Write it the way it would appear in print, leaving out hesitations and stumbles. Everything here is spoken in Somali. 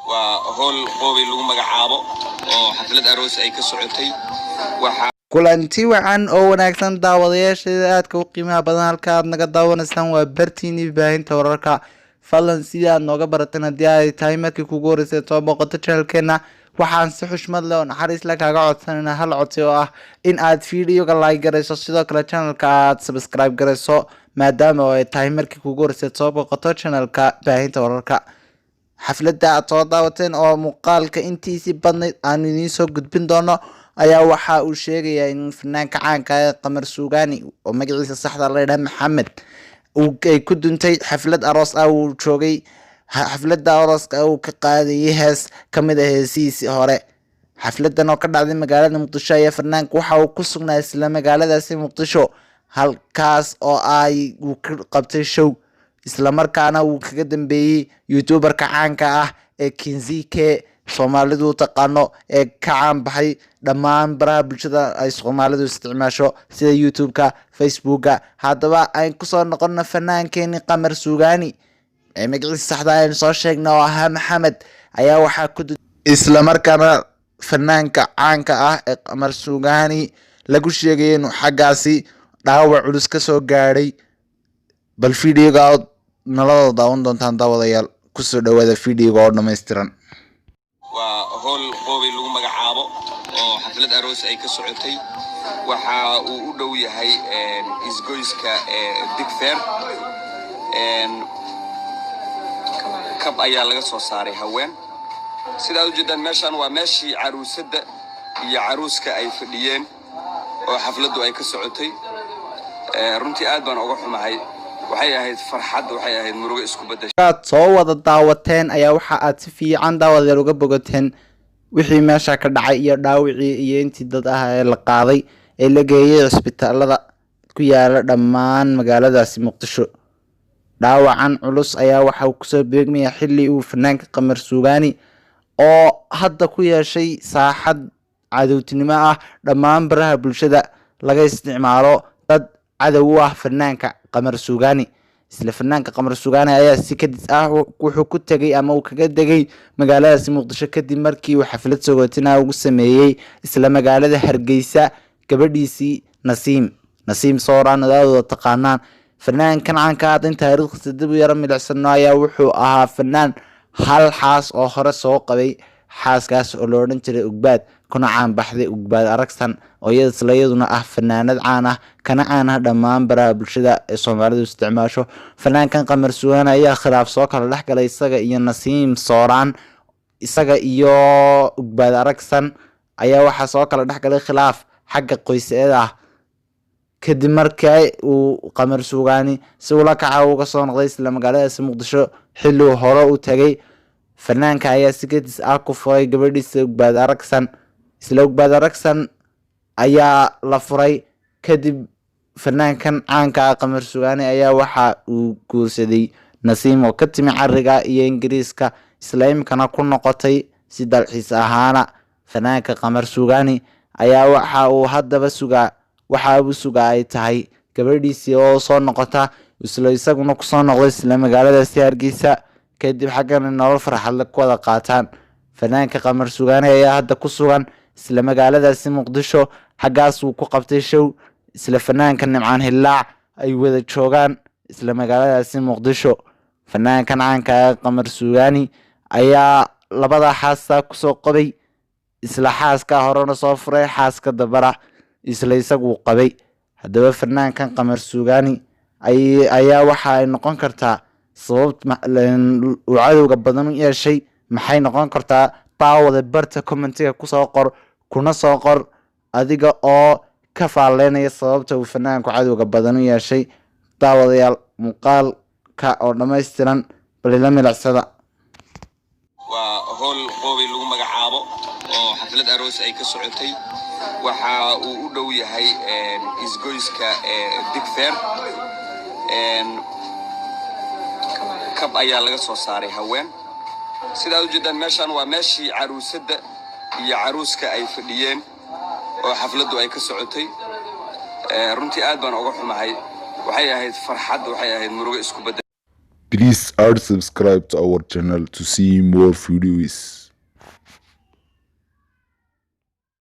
Waa hool Qoobey lagu magacaabo oo xaflad aroos ay ka socotay. Waxaa Kulanti wacan oo wanaagsan, daawadayaasheeda aadka u qiimaha badan. Halka aad naga daawanaysaan waa bartiini baahinta wararka. Fadlan, sidii aad nooga barateen, haddii ay tahay markii kugu horeysay soo booqato channelkeena, waxaan si xushmad leh oo naxariis leh kaaga codsanayna hal codsi oo ah in aad videoga like garayso, sidoo kale channelka aad subscribe garayso, maadaama oo ay tahay markii kugu horeysay soo booqato channelka baahinta wararka. Xafladda aad soo daawateen oo muuqaalka intiisii badnayd aanu idiin soo gudbin doono ayaa waxa uu sheegayaa in fanaanka caanka ee Qamar Suugani, oo magaciisa saxda la yidhaha Maxamed, ay ku duntay xaflad aroos ah uu joogay. Xafladda arooska uu ka qaadayay hees kamid ah heesihiisii hore. Xafladan oo ka dhacday magaalada Muqdisho ayaa fanaanka waxa uu ku sugnaa isla magaaladaasi Muqdisho, halkaas oo ay uu ka qabtay show, islamarkaana uu kaga dambeeyey youtuberka caanka ah ee Kinzike Soomaalidu taqaano, ee ka caan baxay dhammaan baraha bulshada ay Soomaalidu isticmaasho sida YouTube-ka, Facebooka. Haddaba ayn kusoo noqono fanaankeeni Qamar Suugani ee magaciisa saxda aynu soo sheegna oo ahaa Maxamed ayaa waxaa ku islamarkaana fanaanka caanka ah ee Qamar Suugani lagu sheegay inuu xaggaasi dhaawac culus ka soo gaadhay. Bal videoga ood naladoo daawan doontaan, daawadayaal, kusoo dhawaada videoga oo dhammaystiran. Waa hool Qoobey lagu magacaabo oo xaflad aroos ay ka socotay. Waxa uu u dhow yahay isgoyska Digfaar. Kab ayaa laga soo saaray haween. Sidaad ujeedaan, meeshan waa meeshii caruusadda iyo caruuska ay fadhiyeen oo xafladdu ay ka socotay. Runtii aad baan uga xumahay. Waxay ahayd farxad, waxay ahayd murugo isku beddeshay. Aad soo wada daawateen ayaa waxa aad si fiican, daawadayaal, uga bogateen wixii meesha ka dhacay iyo dhaawicii iyo intii dad ah ee la qaaday ee la geeyay cisbitaalada ku yaala dhammaan magaaladaasi Muqdisho. Dhaawacan culus ayaa waxa uu kusoo beegmaya xilli uu fanaanka Qamar Suugaani oo hadda ku yeeshay saaxad cadowtinimo ah dhammaan baraha bulshada laga isticmaalo, dad cadow u ah fanaanka Qamar Suugaani. Isla fanaanka Qamar Suugaani ayaa si kadis ah wuxuu ku tegay ama uu kaga degay magaaladaasi Muqdisho, kadib markii uu xaflad sagootina ugu sameeyey isla magaalada Hargeysa gabadhiisii Nasiim, Nasiim Sooraan aadooda taqaanaan. Fanaankan caanka ah, in taariikhdiisa dib u yaro milicsano, ayaa wuxuu ahaa fanaan hal xaas oo hore soo qabay, xaaskaas oo la odhan jiray Ugbaad, kuna caan baxday Ugbaad Aragsan, oo iyada isla iyaduna ah fanaanad caan ah, kana caan ah dhammaan baraha bulshada ee Soomaalidu isticmaasho. Fanaankan Qamar Suugaani ayaa khilaaf soo kala dhex galay isaga iyo Nasiim Sooraan. Isaga iyo Ugbaad Aragsan ayaa waxaa soo kala dhex galay khilaaf xagga qoyseed ah, kadib markii uu Qamar Suugaani si ula kaca uga soo noqday isla magaaladaasi Muqdisho xilli uu hore u tagay. Fanaanka ayaa si kadis ah ku furay gabadhiisa Ugbaad Aragsan. Isla Ugbaad Aragsan ayaa la furay kadib, fanaankan caanka ah Qamar Suugaani ayaa waxa uu guursaday Nasiim oo ka timi cariga iyo Ingiriiska, isla imikana ku noqotay si dalxiis ahaana. Fanaanka Qamar Suugaani ayaa waxa uu haddaba sugaa, waxa uu sugaa ay tahay gabadhiisii oo soo noqota, isla isaguna kusoo noqday isla magaaladaasi Hargeysa, kadib xaggana nolol farxadle ku wada qaataan. Fanaanka Qamar Suugaani ayaa hadda ku sugan isla magaaladaasi Muqdisho, xaggaas uu ku qabtay show isla fanaanka Nimcaan Hillaac ay wada joogaan isla magaaladaasi Muqdisho. Fanaankan caanka ah Qamar Suugaani ayaa labada xaasa kusoo qabay, isla xaaska horena soo furay, xaaska dambana isla isaguu qabay. Haddaba fanaankan Qamar Suugaani ayaa waxa ay noqon kartaa sababt uu cadowga badan u yeeshay, maxay noqon kartaa? Daawada, barta commentiga kusoo qor, kuna soo qor adiga oo ka faalleynaya sababta uu fanaanku cadowga badan u yeeshay. Daawadayaal, muuqaalka oo dhammaystiran bal ila milicsada. Waa hool Qoobey lagu magacaabo oo xaflad aroos ay ka socotay. Waxa uu u dhow yahay isgoyska Digfaar. Kab ayaa laga soo saaray haween. Sidaad ujeedaan, meeshan waa meeshii caruusadda iyo caruuska ay fadhiyeen oo xafladdu ay ka socotay. Runtii aad baan uga xumahay. Waxay ahayd farxad, waxay ahayd murugo isku bedel. Please add subscribe to our channel to see more videos.